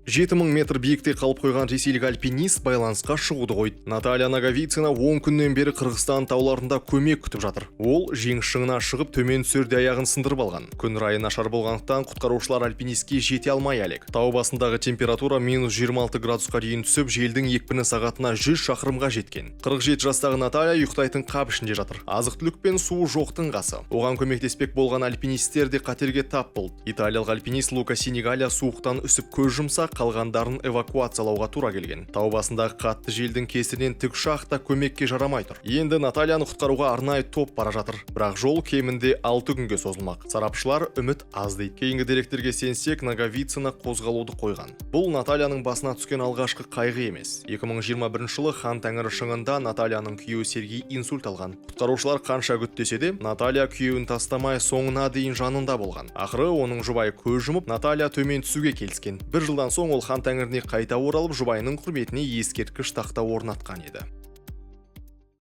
7000 метр биікте қалып қойған ресейлік альпинист байланысқа шығуды қойды. Наталья Наговицына 10 күннен бері Қырғызстан тауларында көмек күтіп жатыр. Ол Жеңіс шыңына шығып, төмен түсерде аяғын сындырып алған. Күн райы нашар болғандықтан, құтқарушылар альпинистке жете алмай әлек. Тау басындағы температура минус 26 градусқа дейін түсіп, желдің екпіні сағатына 100 шақырымға жеткен. 47 жастағы Наталья ұйықтайтын қап ішінде жатыр. Азық-түлік пен суы жоқтың қасы. Оған көмектеспек болған альпинистер де қатерге тап болды. Италиялық альпинист Лука Сенигалия суықтан үсіп көз жұмса, қалғандарын эвакуациялауға тура келген. Тау басындағы қатты желдің кесірінен тікұшақ та көмекке жарамай тұр. Енді Натальяны құтқаруға арнайы топ бара жатыр. Бірақ жол кемінде 6 күнге созылмақ. Сарапшылар үміт аз дейді. Кейінгі деректерге сенсек, Наговицына қозғалуды қойған. Бұл Натальяның басына түскен алғашқы қайғы емес. 2021 жылы Хан Тәңірі шыңында Натальяның күйеуі Сергей инсульт алған. Құтқарушылар қанша күтсе де, Наталья күйеуін тастамай, соңына дейін жанында болған. Ақыры оның жұбайы көз жұмып, Наталья төмен түсуге келіскен. Бір жылдан соң ол Хан Тәңіріне қайта оралып, жұбайының құрметіне ескерткіш тақта орнатқан еді.